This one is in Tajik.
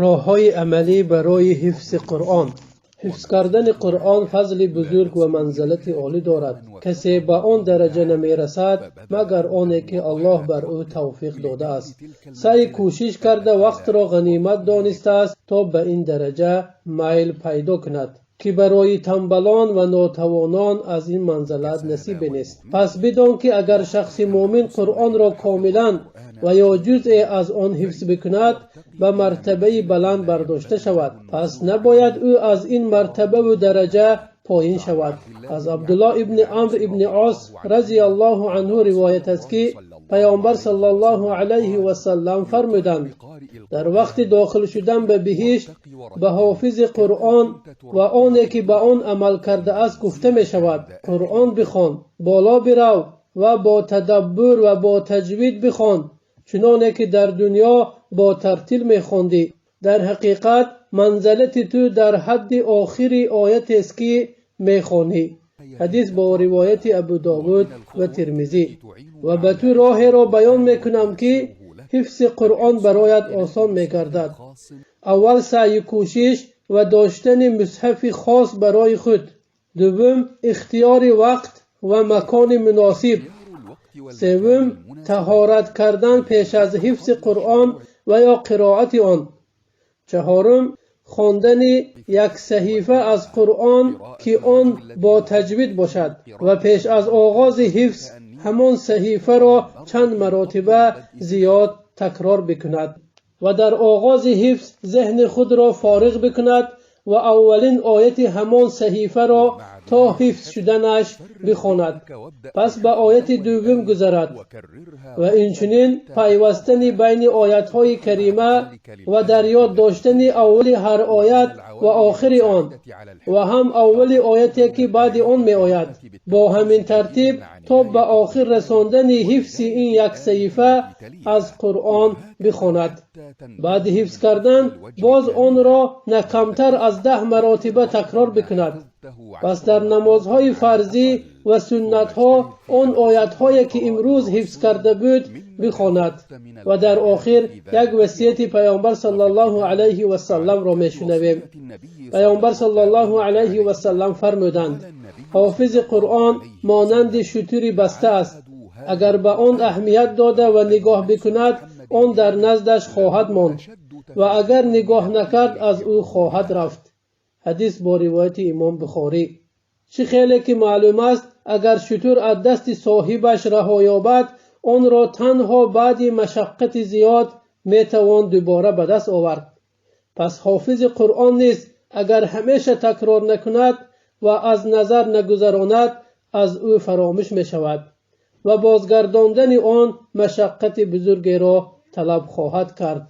Роҳҳои амалӣ барои ҳифзи Қуръон. Ҳифз кардани Қуръон фазли бузург ва манзилати олӣ дорад. Касе ба он дараҷа намерасад, магар оне ки Аллоҳ бар ӯ тавфиқ додааст, саъй кӯшиш карда, вақтро ғанимат донистааст, то ба ин дараҷа майл пайдо кунад, ки барои танбалон ва нотавонон аз ин манзилат насибе нест. Пас бидон, ки агар шахси муъмин Қуръонро комилан ва ё ҷузъе аз он ҳифз бикунад, ба мартабаи баланд бардошта шавад. Пас набояд ӯ аз ин мартабаву дараҷа поин шавад. Аз Абдуллоҳ ибни Амр ибни Ос разияллоҳу анҳу ривоят аст, ки Паёмбар саллаллоҳу алайҳи васаллам фармуданд: «Дар вақти дохил шудан ба биҳишт ба ҳофизи Қуръон ва оне ки ба он амал кардааст гуфта мешавад: Қуръон бихон, боло бирав ва бо тадаббур ва бо таҷвид бихон, чуноне ки дар дунё бо тартил мехондӣ. Дар ҳақиқат манзалати ту дар ҳадди охири оятест, ки мехонӣ». Ҳадис бо ривояти Абу Довуд ва Термизӣ. Ва ба ту роҳеро баён мекунам, ки ҳифзи Қуръон бароят осон мегардад. Аввал, саъю кӯшиш ва доштани мусҳафи хос барои худ. Дуввум, ихтиёри вақт ва макони муносиб. Севум, таҳорат кардан пеш аз ҳифзи Қуръон ва ё қироати он. Чаҳорум, хондани як саҳифа аз Қуръон, ки он бо таҷвид бошад, ва пеш аз оғози ҳифз ҳамон саҳифаро чанд маротиба зиёд такрор бикунад ва дар оғози ҳифз зеҳни худро фориғ бикунад ва аввалин ояти ҳамон саҳифаро то ҳифз шуданаш бихонад, пас ба ояти дуввум гузарад ва инчунин пайвастани байни оятҳои карима ва дар ёд доштани аввали ҳар оят ва охири он ва ҳам аввали ояте, ки баъди он меояд. Бо ҳамин тартиб то ба охир расондани ҳифзи ин як саҳифа аз Қуръон бихонад. Баъди ҳифз кардан боз онро на камтар аз 10 маротиба такрор бикунад. Пас дар намозҳои фарзӣ ва суннатҳо он оятҳое, ки имрӯз ҳифз карда буд, бихонад. Ва дар охир як васияти Паёмбар саллаллоҳу алайҳи васалламро мешунавем. Паёмбар саллаллоҳу алайҳи васаллам фармуданд: «Ҳофизи Қуръон монанди шутури баста аст. Агар ба он аҳамият дода ва нигоҳ бикунад, он дар наздаш хоҳад монд ва агар нигоҳ накард, аз ӯ хоҳад рафт». Ҳадис бо ривояти Имом Бухорӣ. Чӣ хеле ки маълум аст, агар шутур аз дасти соҳибаш раҳо ёбад, онро танҳо баъди машаққати зиёд метавон дубора ба даст овард. Пас ҳофизи Қуръон низ агар ҳамеша такрор накунад ва аз назар нагузаронад, аз ӯ фаромӯш мешавад ва бозгардондани он машаққати бузургеро талаб хоҳад кард.